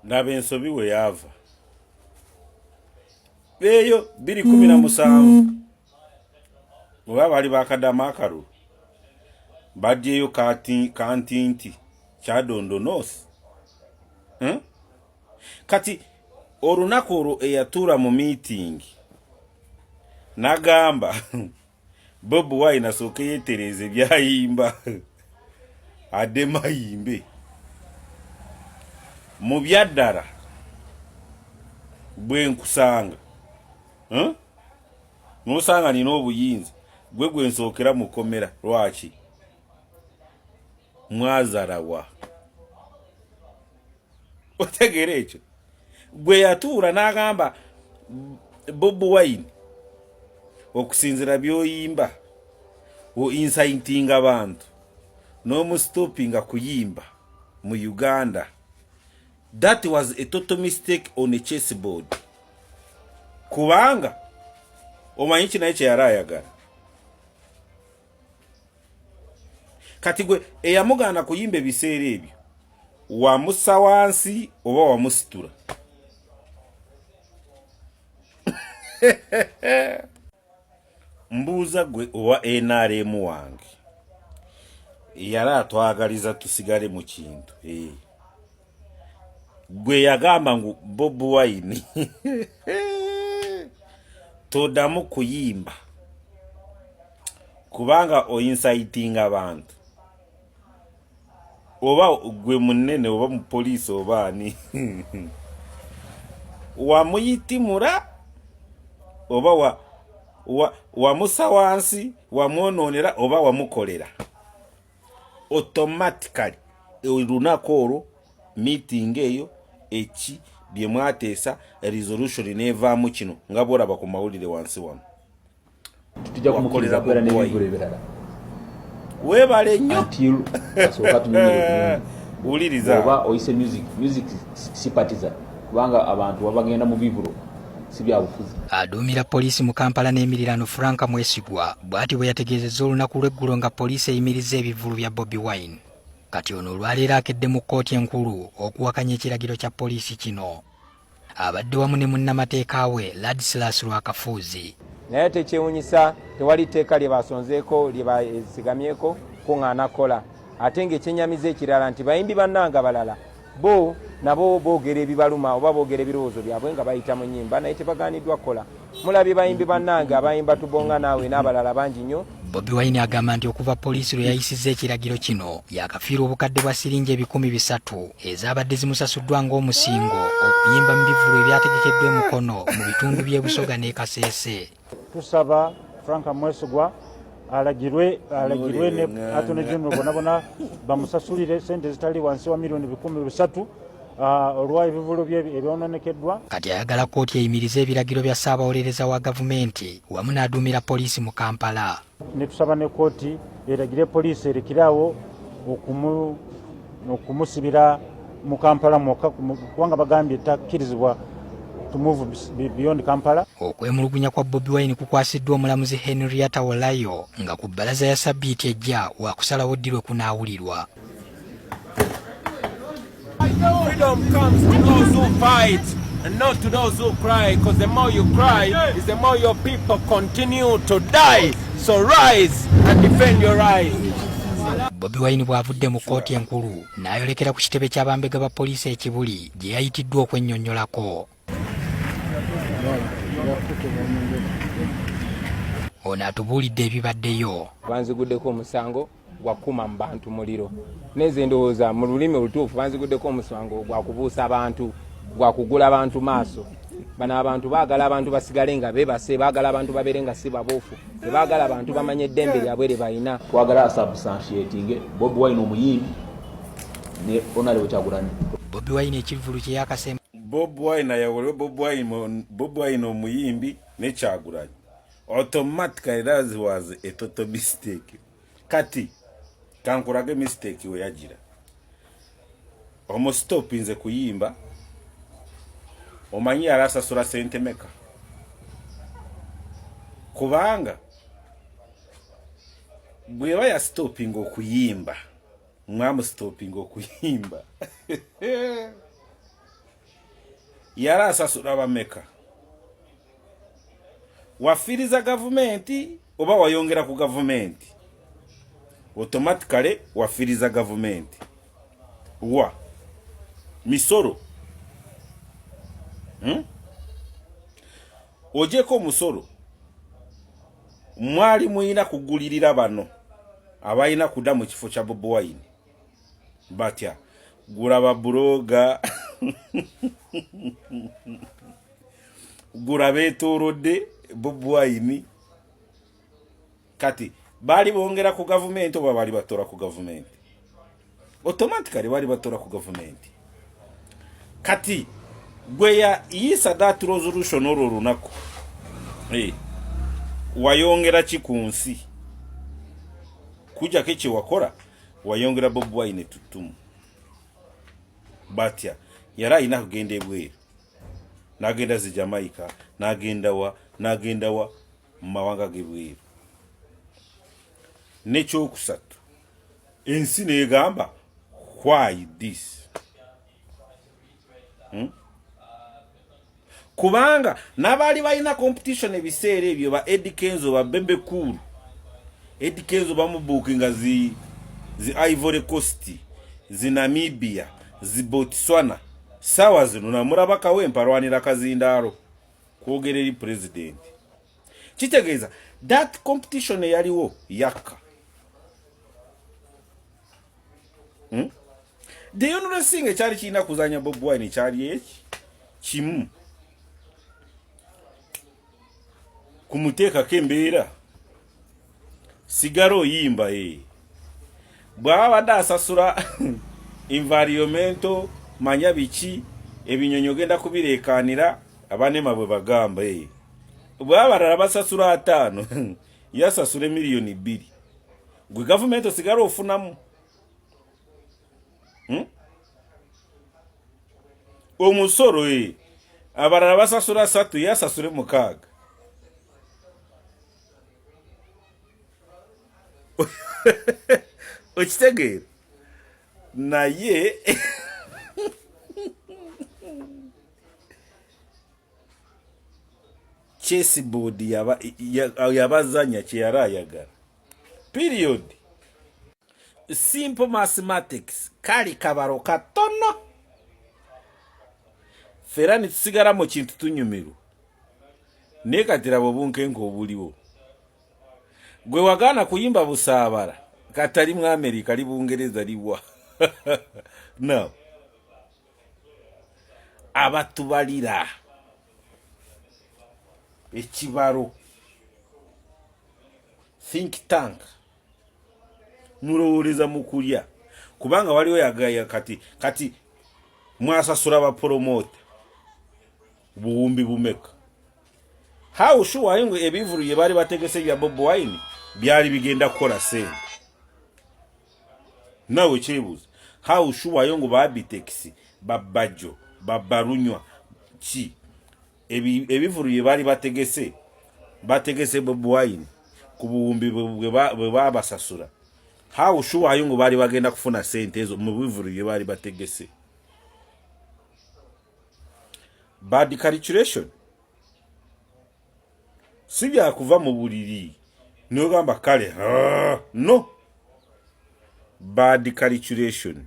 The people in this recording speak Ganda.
Laba ensobi we yaava. Eyo 217 oba baali bakadamu akalulu bagyeyo kantinti Kyadondo North. Kati olunaku olwo eyatuula mu miitingi nagamba Bobi Wine asooke yeetereeze byayimba addemu ayimbe mu byaddala bwe nkusanga nosanga nina obuyinza gwe gwe nsookera mu kkomera lwaki mwazalawa otegeera ekyo gwe yatuula n'agamba Bobi Wine okusinzira byoyimba o incitinga abantu n'omusitopinga kuyimba mu Uganda. That was a total mistake on a chessboard, kubanga omanyi kinaye kyeyali ayagala. Kati gwe eyamugaana kuyimba ebiseera ebyo wamussa wansi oba wamusitula? Mbuuza gwe owa NRM wange yali atwagaliza tusigale mu kintu eh. Gwe yagamba ngu Bobi Wine todamu kuyimba kubanga oincitinga abantu, oba gwe munene oba mupoliisi oba ani wamuyitimura oba wamusa wansi wamwononera oba wamukolera automatically olunaku olwo meeting eyo eki bye mwateesa resolution nevaamu kino nga bwolaba ku mawulire wansi wano. Tujja kumukkiriza kubeera n'ebivvulu ebirala. Weebale nnyo. Until asooka tunyumire. Wuliriza. Oba oyise music, music sipatiza kubanga abantu babagenda mu bivvulu si byabufuzi. Aduumira poliisi mu Kampala n'emiriraano Frank Mwesigwa bw'ati bwe yategeezezza olunaku lw'eggulo nga poliisi eyimirizza ebivvulu bya Bobi Wine. Kati ono olwaleero akedde mu kkooti enkulu okuwakanya ekiragiro kya poliisi kino. Abadde wamu ne munnamateeka we Ladislas Rwakafuuzi. Naye tekyewunyisa tewali tteeka lye basonzeeko lye basigamyeko kuŋŋaana kukola, ate ng'ekyennyamiza ekirala nti bayimbi bannange abalala bo nabo boogera ebibaluma oba boogera ebirowoozo byabwe nga bayita mu nnyimba naye tebagaaniddwa kukola. Mulabye bayimbi bannange abayimba Tubonga Naawe n'abalala bangi nnyo. Bobi Wine agamba nti okuva poliisi lwe yayisizza ekiragiro kino yakafiirwa obukadde bwa siringi 300 ezaabadde zimusasuddwa ng'omusingo okuyimba mu bivvulu ebyategekeddwa e Mukono mu bitundu by'e Busoga n'e Kasese. Tusaba Frank Mwesigwa alagirwe alagirwe ne Attorney General bona bona bamusasulire sente zitali wansi wa miliyoni 300 olwa ebivulu bye ebyononekeddwa. Kati ayagala kkooti eyimirize ebiragiro bya ssaabawolereza wa gavumenti wamu n'aduumira poliisi mu Kampala. Ne tusaba ne kkooti eragire poliisi erekere awo okumusibira mu Kampala mwokka kubanga bagambye takkirizibwa to move beyond Kampala. Okwemulugunya kwa Bobi Wine kukwasiddwa omulamuzi Henrietta Wolayo nga ku bbalaza ya sabbiiti ejja waakusalawo ddi lwe kunaawulirwa. Freedom comes to those who fight and not to those who cry, because the more you cry is the more your people continue to die. So rise and defend your rights. Bobi Wine bw'avudde mu kkooti enkulu n'ayolekera ku kitebe ky'abambega ba poliisi e Kibuli gye yayitiddwa okwennyonnyolako. Ono atubuulidde ebibaddeyo. Banziguddeko omusango gwa kukuma mu bantu muliro, neze ndowooza mu lulimi olutuufu banziguddeko omusango gwa kubuusa bantu, gwa kugula bantu maaso. Bano abantu baagala abantu basigale nga bebase, baagala abantu babeere nga si babuufu, tebaagala abantu bamanye eddembe lyabwe lye balina. Twagala asubstantiatinge Bobi Wine omuyimbi ne Honorable Kyagulanyi. Bobi Wine ekivvulu kye yakasemba. Bobi Wine ayawulwe Bobi Wine omuyimbi ne Kyagulanyi. Automatically that was a total mistake. Kati kankurage mistake we yagira. Omustopinze kuyimba, omanyi yali asasula sente meka, kubanga bweba yastopinga okuyimba mwamusitopinga okuyimba. Yali asasula bameka? Wafiiriza gavumenti oba wayongera ku gavumenti? Automatically wafiiriza gavumenti wa misolo, Ogyeko omusolo, mwali muyina kugulirira bano abalina kuda mu kifo kya Bobi Wine. Batya gula babuloga, gula beetoolodde Bobi Wine. Kati baali bongera ku gavumenti oba baali batora ku gavumenti? Automatically baali batora ku gavumenti. Kati gwe yayiisa that resolution olwo olunaku, wayongera ki ku nsi? Kujjako ekyewakola, wayongera Bobi Wine tuttumu. Batya yali alina kugenda ebweru, n'agenda zi Jamaica, n'agenda wa, n'agenda wa mu mawanga g'ebweru. N'ekyokusatu, ensi negamba, "Why this?" Kubanga n'abaali balina competition ebiseera ebyo, ba Eddy Kenzo, ba Bebe Cool. Eddy Kenzo bamubuukinga zi Ivory Coast, zi Namibia, zi Botswana. Saawa zino namulaba Kawempe alwanira kazindaalo kwogera eri pulezidenti. Kitegeeza that competition eyaliwo yakka, The only thing ekyali kirina kuzanya Bobi Wine kyali eki kimu, kumuteekako embeera sigala oyimba. Ye bw'aba abadde asasula environmental, manya biki, ebinyonyi ogenda kubireekaanira, abanema bwe bagamba. Bw'aba balala basasula 50, yasasula 2 million, gwe gavumenti osigala ofunamu, Omusolo, abalala basasula 3, yasasule 6. Okitegeera? Naye chessboard yabazanya kyeyali ayagala, period. Simple mathematics, kali kabalo katono. Fera nitusigala mu kintu tunyumirwa, naye kati laba obunkenke obuliwo. Gwe wagaana kuyimba busaabala, katali mu Amerika, li Bungereza, liwa now abatubalira ekibalo, think tank, mulowooleza mu kulya, kubanga waliwo yagaya. Kati mwasasula bapromota buwumbi bumeka? How sure ngo ebivulu bye baali bategese bya Bobi Wine byali bigenda kukola sente? Nawe kyebuuza, how sure ngo ba Abitex, babajjo, babarunywa ki, ebivulu bye baali bategese Bobi Wine ku buwumbi bwe babasasula, how sure ngo baali bagenda kufuna sente ezo mu bivulu bye baali bategese? Bad calculation. Si byakuva mu buliri nogamba kale, no bad calculation.